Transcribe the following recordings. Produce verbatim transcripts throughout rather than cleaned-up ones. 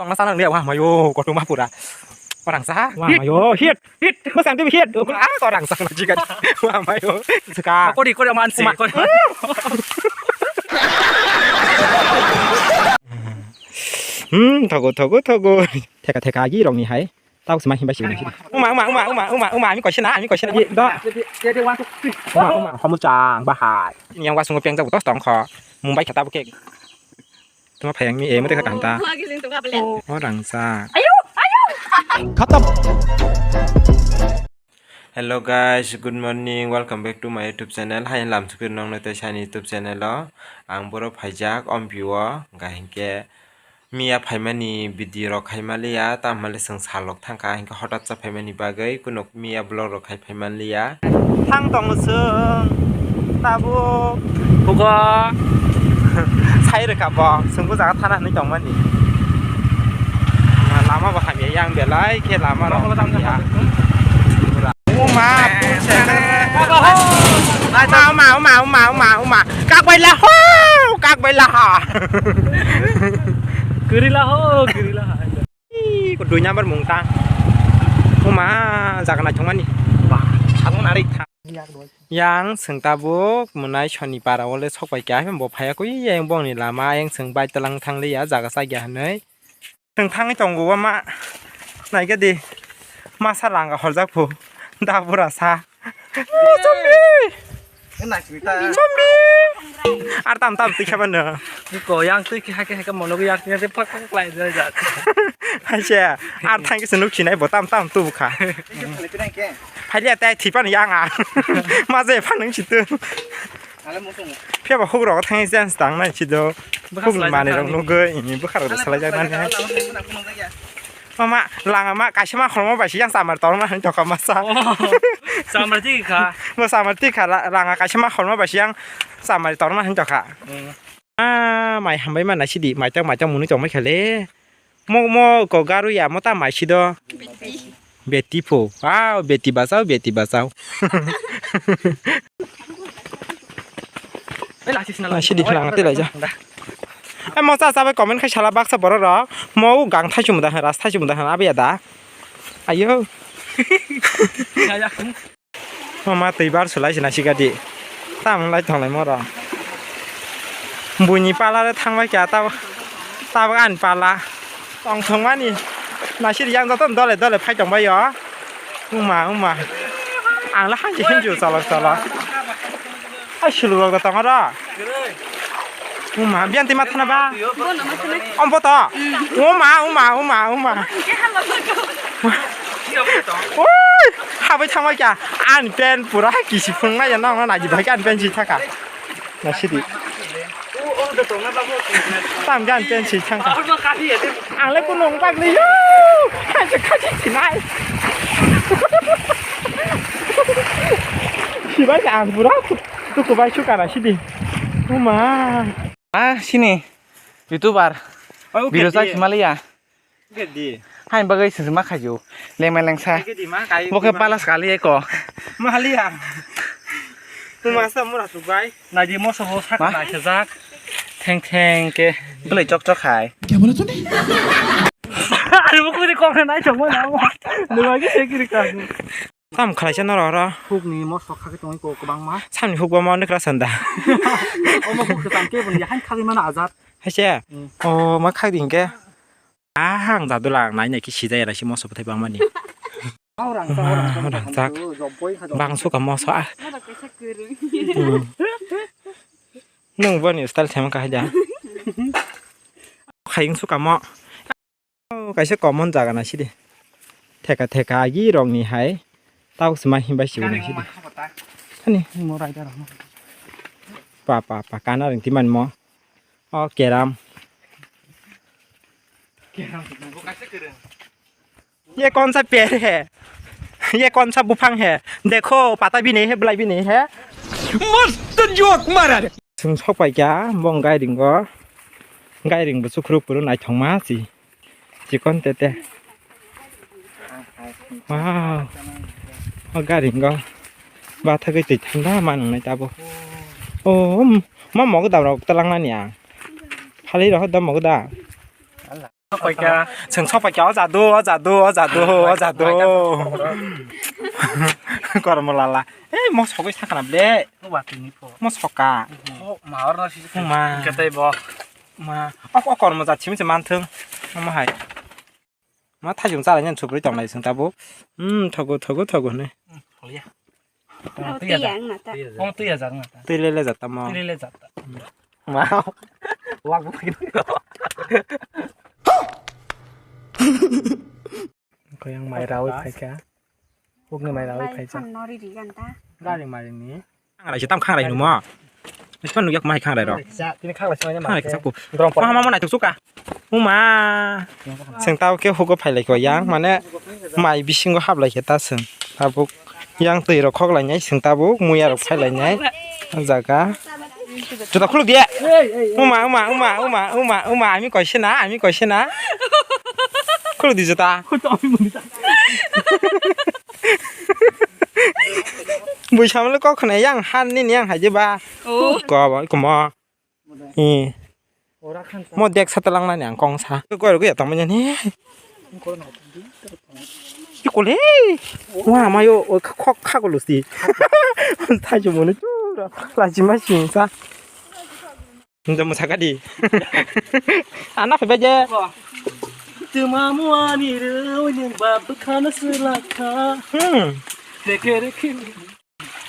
Tongna sana nang liya, wah, mayo, kotorma pura. Orang sah. Wah, mayo, hit, hit. Masang tu hit. Ah, orang sah lagi kan. Wah, mayo. Suka. Kori, kori, man sih, kori. Hmm, thogo, thogo, thogo. Theka, theka, agi rong ni hai. Tao sima himba sih. Uma, uma, uma, uma, uma, uma, ami koisina, ami koisina. Ye, da. Uma, uma, hamu chang, bahai. Yang wasung piang jabu tos tong kho. Mumbai kata bukek. Tuma phayang ni, eh, mate kha kaham ta. Oh, rangsa. Ayo, ayo. Khatam. Hello guys, good morning. Welcome back to my YouTube channel. Hai lam sukir nong nete sani YouTube channel o. Ang boro phaijak, ompio, ga hinkhe miya phaimani video rok khai maliya, tamhale chwng salok thangkha, hinkhe hotat cha phaimani bagwi kunuk miya vlog rok khai phaimanliya. Thang tongo chwng tabuk. Bugo. Sai rwkha bo, chwng bo jaga thana hinwi tongmani. Lama bo hamya yang belai khe lama rok hamya. Uma, uma, uma, uma, uma, uma. Kak bai la ho, kak bai la ha. Gurila ho, gurila ha. Ih, ko dui number mung ta. Uma, jaga naithokmani. Ba, sabung nari tha. Yang chwng tabuk mwnai Soni para o le sok pai kha, bo phaiya kwi yang bongni lama, yang chwng bike talang thang liya, jaga chakya hinwi. Chwng thangwi tongo o ma. Naikhe di. Masa langa horjak phu. Da bura sa. Chombi! Chombi! Ar tam tam twi khe mano. Ko yang twi khe hake hake mono yang twi phak phak klai jai jat. Haise, ar thang khe se nuk sinai bo tam tam tu kha. Phailiya tai thipan yang a. Ma je phan nung situ. Phiya ba huk rok thang chance tang nai sido. Huk ni manwi rok nugwi ini bwkha rok salai jak nani. Mama, langa ma kaisa ma khorma bai siyang samar torma hin toka masa. Oh, samar tiki kha. Bo samar tiki kha, la-, langa kaisa ma khorma bai siyang samar torma hin toka. Mm. Ah, mai hambai ma naisidi, maitang maitang munu tongmai khale. Mo, mo ko garu ya, mo ta mai sido. Beti. Beti pho. Ah, beti bachao, beti bachao. Naisidi, langa tei laija. Eh, mocha chabai comment khai sala baksa borok rok. Mo gang thaichum da han, ras thaichum da han, abiya da. Ayo. Mama twi bar sulai sina sigadi. Tam lai thonglai moro. Buini pala re thangbai kya tab-, tabuk ani pala. Tong thongmani. Naisidi yang joto dole dole phai tongbai yo. Uma, uma. Ang le hangji hinju cholok cholok. Ai suluk rok da tongo ro. Uma, biyan twi ma thana ba? Bono ma thana. Ombo to? Mm. Uma, uma, uma, uma. Hingke hala bago. Oi, habai thangbai kya. Ani pen pura kisi phungnai ya nang nang naji bai ani pen si thaka. Naisidi. Tam gan pen si thangka. Ang le kunung bagli yo. Haje khaji sinai. Sibai ang pura tuku bai suka naisidi. Uma. Ah, sini YouTuber. Video sa simaliya. Gedi. Hai bagwi sima khayu. Lengma lengsa. Gedi ma kayu. Bo khe palas kali eko. Maliya. Tuma sa mura subai. Naji moso bo sak nai sajak. Theng theng ke. Belai chok chok hai. Kya bola tune? Aru bo kuri kok nai chok mo na mo. Numa ki se kiri ka. Tam khlaisa norok oro. Hukni moso khagwi tongwi kok kwbangma. Samni hukbo ma nukra sanda. Omo huk kwcham khe boni yahan khagwi mano ajat. Haise? Mm. O ma khagdi hinkhe. Ah, ang jadu lang nai nai khe sijaya nai si moso bwthai bangmani. Orang sa orang sa. Bang suka moso ah. Hmm. Nwng boni style thema kahai da. Khayung suka mo. Oh, kaisa common jaga naisidi. Theka theka agi rokni hai. Tabuk se ma himbai sibo naisidi. Hani. Pa pa pa kana ring timan mo. Oh, keram. Ye kaun sa per hai? Ye kaun sa buphang hai? Dekho, pata bhi nahi hai, balai bhi nahi hai. Mast joke mara re. Chwng sok pai kha, bong gairing go. Gairing bo chukhruk phuru naithokma si. Chikon tete. Wow. O gairing go. Bathagwi twi thanda ma nwngnai tabuk. O, ma mogo dam rok talang nani ang. Phali rok da mogo da. Chwng sok paikha, o jadu, o jadu, o jadu, o jadu. Kormo lala. Ei, mo sogwi sakha na ble. Watwi ni pho. Mo soka. Oh, ma orno si. Ma. Katai bo. Ma. O, o kormo jat simi se manthung. Omo hai. Ma thajung chala nyan suprui tong lai sung tabuk. Hmm, thogo, thogo, thogo ne. Holiya. Oh, twi ya jak na ta. Twi ya jak na ta. Twi lele jat tamo. Twi lele jat ta. Ma. Wak bo phai. Koyang mai rawi phaikha. Hukni mai rawi phaikha. Gari mari ni. Khanglai se tam khanglai hwnwi mo. Nokha nukya mai khanglai rok. Tini khanglai se mai. Khanglai kisa ku. Wah, ma mo nai tuk suka. Uma. Seng tau ke hugo phailai ko yang mane mai bisingo hablai khe ta seng. Tabuk yang twi rok khoklai nai seng tabuk muya rok phailai nai. O jaga. Juta khuluk dia. Uma, uma, uma, uma, uma, uma, ami koise na, ami koise na. Khuluk di juta. Bui samle kok khna yang han ni yang hai je ba. Oh. Ko ba ko mo. Eh. Mo dek sa talang na ni ang kong sa. Ko ro ya tong ni. Ki ko le. Wa ma yo o khok kha ko lu si. Thai ju mo ni chu ra. La ji ma si sa. Nda mo sa ka di. Ana fe be je. Tuma muani rwini bab khana sila kha. Hmm. Rekhe rekhe.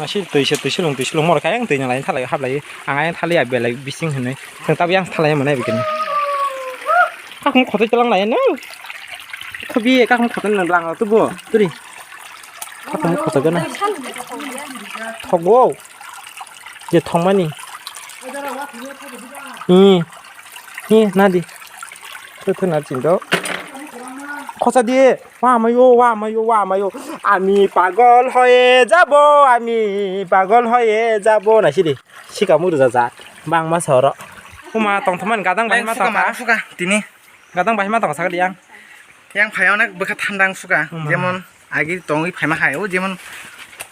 Masi twi se twi silung twi silung mor kha yang twi nang lai thalai hablai ang ayang thalai ya belai bising hinwi thang tab yang thalai manai bikini. Kakung khotai talang lai no. Khabi kakung khotai nang lang tu bo turi. Kakung khotai gana. Thogo. Je thongmani. Hi. Hi nadi. Thotho na chindo. Khosa di. Wa mayo, wa mayo, wa mayo. Ami pagol hoye jabo, ami pagol hoye jabo. Na sidi. Sika muru jaja. Bang ma soro. Uma tong thaman gadang bai ma tong. Suka tini. Gadang bai ma tong sak di yang. Yang phai onek bwkha thandang suka. Uma. Jemon agi tongwi phaima hai o jemon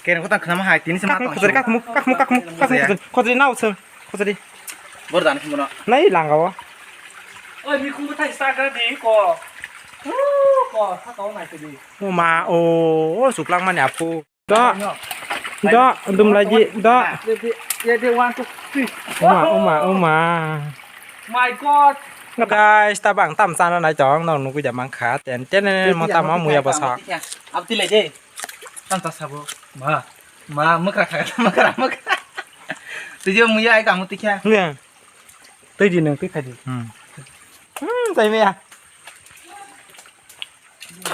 kereng kotang khnama hai tini se ma tong. Kakmuk khojari, kakmuk, kakmuk, kakmuk, kakmuk khojari. Khojari nao sung. Khojari. Bor dan khumno. Nai langa o. Oi mi khumbu thai sta ga di ko. Ko sa ko nai di. Uma o, o suklang mani apu. Da. Da, dum lagi, da. Ready, ready, one, two, three. Uma, uma, uma. My God. Guys, tabang tam chana nai tong, nong nugui da mangkha. Ten, ten, ten, mo tamo muya basa. Abti le de. Tam ta sabo. Ma, ma, mukra kha, mukra, mukra. Tui je muya ai kamu tikha. Ne. Tui di nang, tui kha di. Hmm. Hmm, tai me ya.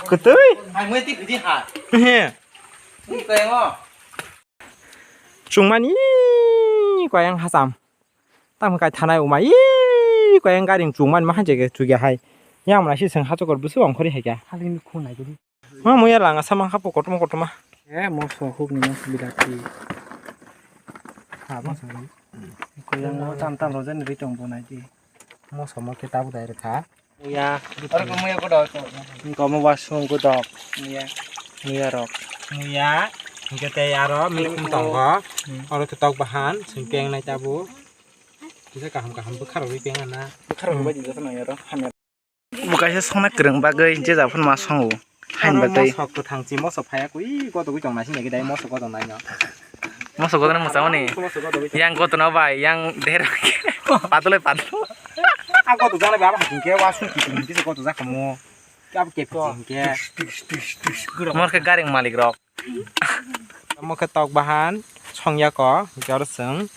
Kutui. Ai muya tik di ha. He. Ni ko yang o. Chungmani koyang hasam. Tamo kai thanai uma. Ii, koyang garing chungmani ma hanjak chugya hai. Yang mana si seng hachokor busu ongkhori hai kya. Halini khunai gudi. Ma muya langa sama khapo kotorma kotorma. Eh, moso hukni moso bidak ti. Ha, moso. Koyang mo tam tam rojan ri tong bonai di. Moso mo ke tabu dai rekha. Muya. Oro ko muya ko dok. Ko mo wasung ko dok. Muya. Muya rok. Muya. Hingke tei aro mikhum tongo. Hmm. Oro ke tok bahan, sengkeng nai tabu. Kisa kaham kaham bwkha rok ri peng ana. Bwkha rok bai di joto nai aro. Bo kaisa songna kwrwng bagwi je ja phano ma songo. Hain bagwi. Mosok kwthang chi mosok phaya kwi goto gwi tong nai sini dai mosok goto nai no. Mosok goto mwchangmani. Mosok goto gwi. Yang goto no bai yang der. Padoloi padol. A goto jana ba hingke wa su ki hingke goto jakamo. Kap ke hingke. Mor khe garing malik rok. Omo khe tok bahan songya ko, hwnkhe oro chwng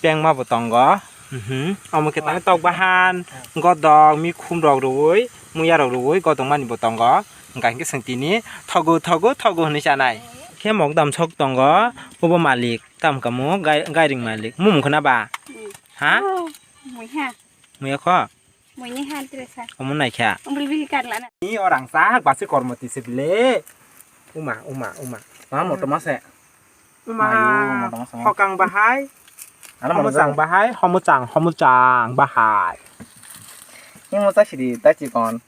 pengma bo tongo. Mhm. Omo khe tangwi tok bahan, godok, mikhum rok rwui, muya rok rwui, godok mani bo tongo. Hwnkha hwnkhe chwng tini thogo, thogo, thogo hwnwi chanai. Khe mokdam sok tongo, obo malik, tamo kamo gai-, gairing malik. Mumung khna ba? Hmm. Ha? Oh, muiha. Muya kho? Muini han tresa. Omo naikha. Umri bihi karlana. Ni orang sahak basi kormo tise bile. Uma, uma, uma. Ma moto mase. Uma. Ayo, moto mase. Hokang bahai. Ano moto mase. Homuchang bahai, homuchang, homuchang bahai. Ni mocha sidi, ta chikon.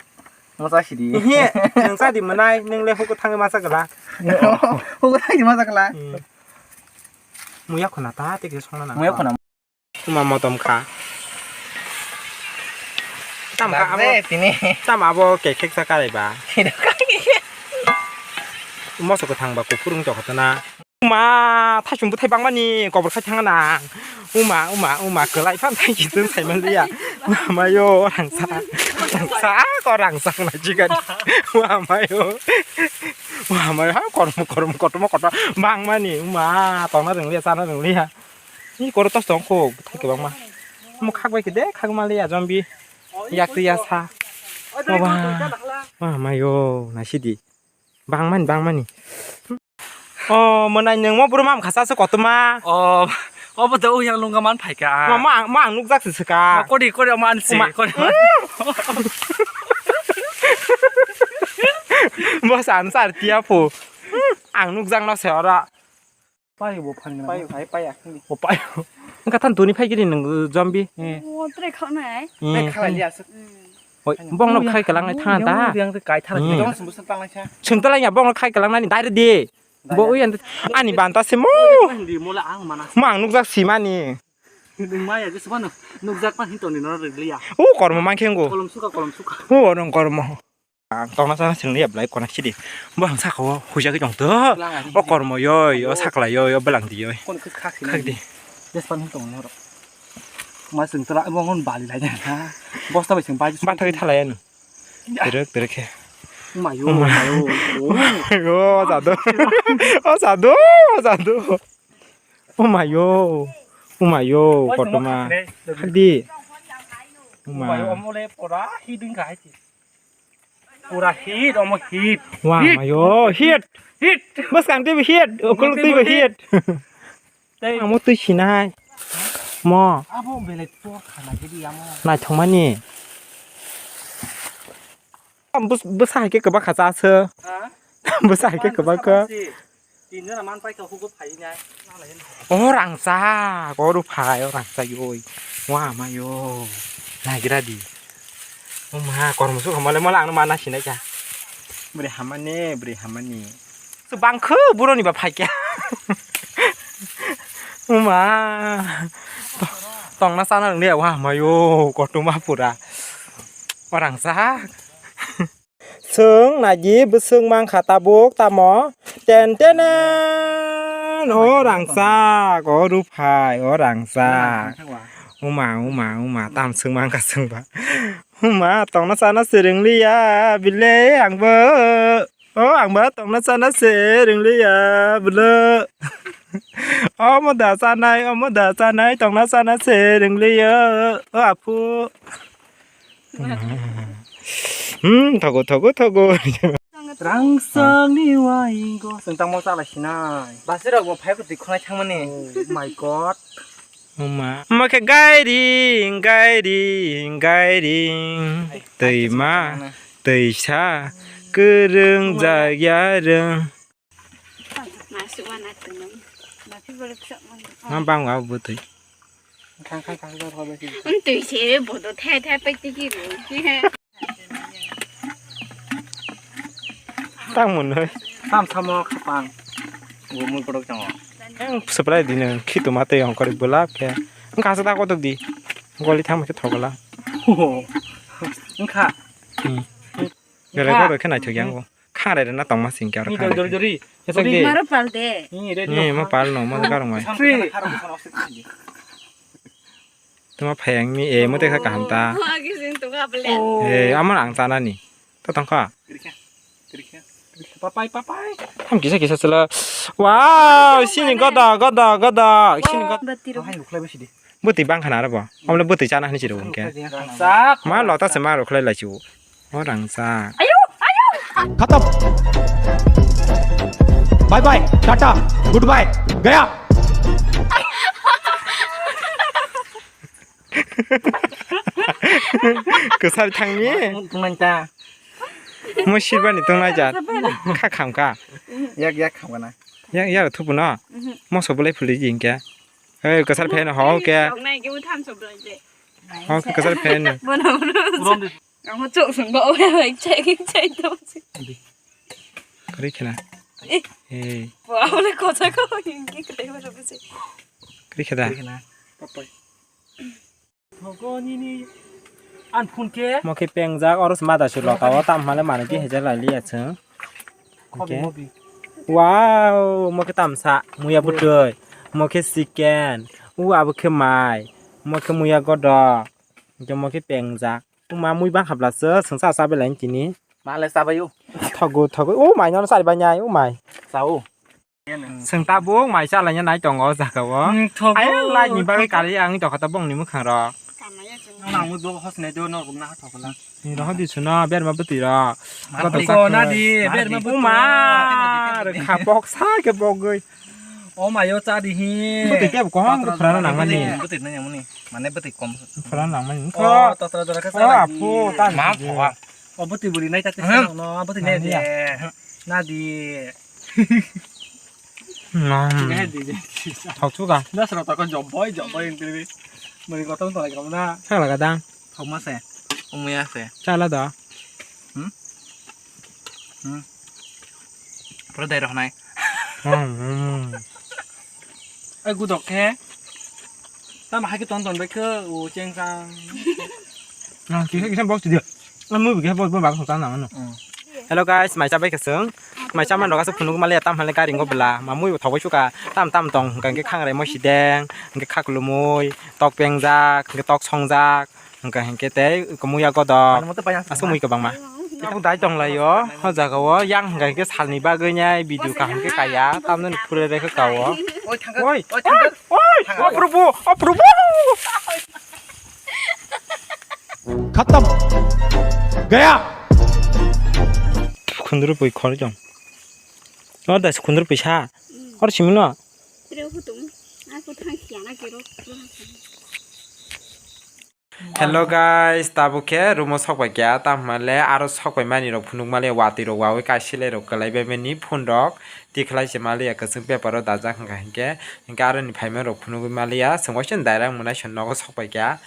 Mocha sidi. He, nung sa di manai, nung le huko thangi masa kala. Huko thangi masa kala. Hmm. Muya khona ta, te ke songna na. Muya khona. Uma motom kha. Tamo ka abo, tini. Tamo abo kek kek sa karai ba. Moso kwthang ba kuphur wng tokha tana. Ma, thaichung bwthai bangmani kobor khai thang na. Uma, uma, uma, kwlai phan thai ki tun sai man liya. Uma mayo, rangsa. Rangsa, ko rangsa na jigan. Uma mayo. Uma mayo, ha, kormo, kormo, kotomo, koto. Bangmani, uma, tongna rwng liya, chana rwng liya. Ni koro tos tong kho, bwthai kwbangma. Omo khak bai khe de, khak ma le ya zombie. Yak twi ya sa. Oba. Wa mayo, naisidi. Bangmani, bangmani. O, mwnai nwng mo buru mam khasa se kotorma. O, obo to uyang lungga man phaika. Ma, ma, ma ang nukjak se sika. Ma kodi, kodi, ma ansi, kodi. Bo san sar tiya phu. Ang nukjak no se ora. Payo bo phan gana. Payo, hai, paya. O payo. Wngkha than tuni phai gini nung zombie. Eh. O, tre khao nai. Eh. Tre khalai liya suk. Oi, bongno khai kalang nai thang ta. Yang te kai thang. Dong sumbu sung tang lai sa. Sung ta lai ya bongno khai kalang nani dai di. Bo uyan ani banta se mo. Hindi mo la ang mana. Ma ang nukjak simani. Nung maya je subano. Nukjak pan hinto ni no liya. O kormo mangkhengo. Kolom suka, kolom suka. O nung kormo. Ang tongna sana sini ya belai konak sidi. Bo ang saka o huja ke jong to. O kormo yoi, o sakla yoi, o belang di yoi. Kon khak khak di. Jespan tong no. Ma sing tela bo ngon bali lai ha. Bosta bai sing bai. Ba thagi thalai anu. Terek terek he. Mayo, mayo. Yo, jado. O jado, jado. O mayo. O mayo, kotoma. Khak di. O mayo, omo le pora hiding ga hai. Pura hit, omo hit. Wa mayo, hit. Hit. Bwskang twi hit, okol twi hit. Tei amo twi sinai. Mo. Abo belai to khana gidi amo. Naithokmani. Bwsa hai khe kwbakha cha se. Ha? Bwsa hai khe kwbakha. Tinjora man pai kha hugo phai nai. O rangchak, o rw phai, o rangchak yoi. Wa ma yo. Nagira di. O ma, kormo suk hamale mala ang mana sinai kha. Bwrwi hamani, bwrwi hamani. Su bangkhu buroni ba phai kha. O ma. Tongna sana rwngya wa ma yo, kotuma pura. O rangchak. Chwng nagi bwswk mankha tabuk tamo? Ten tenen! O rangchak, o ruphai, o rangchak. Uma, uma, uma, tam swng mankha chwngba. Uma, tongna sana swrwng liya, bile angbo. O angba tongna sana swrwng liya, bwlo. Omo da chanai, omo da chanai, tongna sana swrwng liya, o aphu. Hmm, thogo, thogo, thogo. Rangsangni waingo. Chwng tamo chala sinai. Basirok bo phai bwtwi khwnai thangmani. Oh my God. Oma. Oma khe gairing, gairing, gairing. Ai, twima, ai, twisa, kwrwng jagya rwng. Masuk mana tenang. Tapi boleh sok mana. Ma bang wa bwtwi. Khang, khang, khang, khang, khang, khang. Wng twi se bodo thai thai pai tiki ro. Tang mun noi. Tam samo khapang. Wo mui borok tongo. Ang supply dino khitu ma tei ongkori bulap khe. Ang kasa ta kotok di. Goli thang khe thogla. Wngkha. Hmm. Gele kotok khe naithok yang bo. Khare rwna tongma sing khe oro. Ni khare dori, dori, dori. Kesa dori. Ge. Maro pal de. Ni re. Ni ma pal no ma karong mai. Tuma phayang ni e mo tekha kaham ta. Oh, agi sing tu ka bele. Oh. E amon ang chana ni. To tong kha. Kiri kha. Kiri kha. Kiri kha. Papai, papai. Ham kisa kisa chwla. Wow, sini goda, goda, goda. Sini goda. Bati ro. Hai, luklai besi di. Bwtwi bang khana aro bo. Omle bwtwi chana hinwi chiro hwnkhe. Rangchak. Ma lota se ma rokhlai lai chu. O rangchak. Khatam. Bye bye. Tata. Goodbye. Gaya. Kwsari thangni. Tungmani ta. Mo sirbani tungnai ja. Kha kham kha. Yak yak kham kana. Yak yak thupu no. Moso bolai phuli jing khe. Ei, kwsar fan ho khe. Nai khe tham sok lai je. Ho khe kwsar fan. Bono, bono. Amo chok sung ba oi oi chai chai to. Kari khena. Eh. Ei. Wa ole kocha ko hingi kre ba ro se. Kari kheda. Kari khena. Papai. Thogo nini. An phun khe. Mo khe pengjak, oro se mada se loka o, tam hwnle manwi di hejak lai liya chwng. Khobi Oke. Mobi. Wow, mo khe tamsa, muya bwtwi, mo khe chicken, u abo khe mai, mo khe muya godo, hwnkhe mo khe pengjak. Uma mui bang habla se, swngsa sa belai tini. Ma le sabai u. Thogo, thogo, u mai no sari bai nyai, u mai. Sa u. Swng tabuk mai chalai nai tongo o jaga o. Hmm, thogo. Ai, lai ni bagwi kali ang tokha ta bongni mwkhang ro. Nang mui bo hos ne do no gumna ha thogo la. Ni ro di suno, ber ma bwtwi ro. Ma Koto bwtwi chak ko na khe. Di, ber ma bwtwi. Uma, kha bok sa khe bogwi. O mayo cha di hi. Bwtwi kebo kohong Totra khwrana jora nangmani. Bwtwi nang mani. Mane bwtwi kom. Khwrana nangmani. O, totra jora khe cha di. Apu, ta ma di. Thoga. O bwtwi bwrwi nai ta khe Hmm. Sa no, bwtwi nai di. Nangya. Na di. Nang. Nai di je. Thok chuka. Na sra ta ko job boy, job boy entry. Mani kotor to lai kam na. Thak laga dang. Thok ma se. Umya se. Chala da. Hmm? Hmm. Pura dai rohnai. Hmm, hmm. Ai gudok khe. Tamo hai khe ton ton bai khe o cheng chang. Ah, kisa kisa box dia. Amu bi kisa box box bang sota na mano. Hmm. Hello guys, mai chabai keseng. Mai chaman rok asuk phunuk mali tam hale gari ngo bela. Mamui thogoi suka tam tam tong hingke khangrai mo sideng, hingke khaklumui, tok pengjak, hingke tok songjak. Hingke hingke tei kumuya godok. Ano moto payang asuk mui kebang ma. Ang dai tong lai o, o jaga o yang hingke hingke salni bagwi nyai video kaham ke kaya, tamno ni phure re khe ka o. Oi, thangka. Oi, oi, thangka. Oi, oi, o probu, o probu. Khatam. Gaya. Khundru pui khor jong. O das khundru pui sa. Hor simino. Hello guys, tabuk khe room o sok pai kha, tamo hwnle aro sok pai mani rok phunuk mali watwi rok wawi kaisilai rok kwlai bai mani phone rok tikhlai se mali ya kwchwng paper o dajak hwnkha hinkhe, hinkhe aro ni phaima rok phunugwi mali ya chwng waisa direct mwnai se nogo sok pai kha.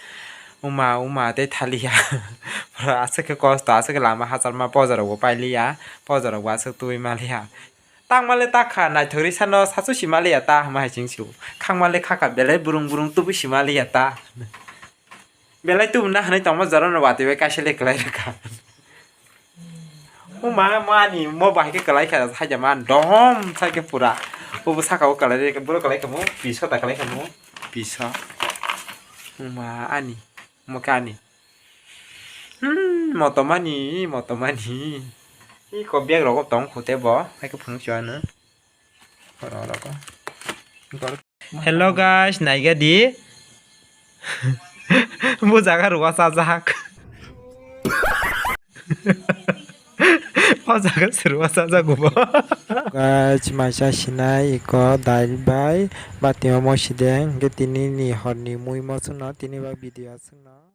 Uma uma tei thali ya aswk khe kosto, aswk khe lama hachal ma poja rok bo paili ya, poja rok bo aswk tubui mali ya. Tangmale takha naithok ri sano sasu simaliya ta hwnma hai chwng su. Khangmale khakha belai burung burung tubu simaliya ta. Belai tubu na hwnwi tongma jora no watwi bai kaisa le kwlai rwkha. O ma mo ani mo bahai khe kwlai kha haida man dom thai khe pura. Obo saka o kwlai rwkha boro kwlai kha mo piso ta kwlai kha mo piso. O ma ani mo khe ani. Hmm, motomani, motomani. Iko bag rogo tong khute bo, hai khe phunuk chuano. Oro rogo. Hello guys, naiga di. Bo jaga rwa sajak. O jaga se rwa sajak bo. Guys, maisa sinai iko dail bai bati omo sideng, hingke tini ni hor ni mui mo chwngno, tini ba video chwngno.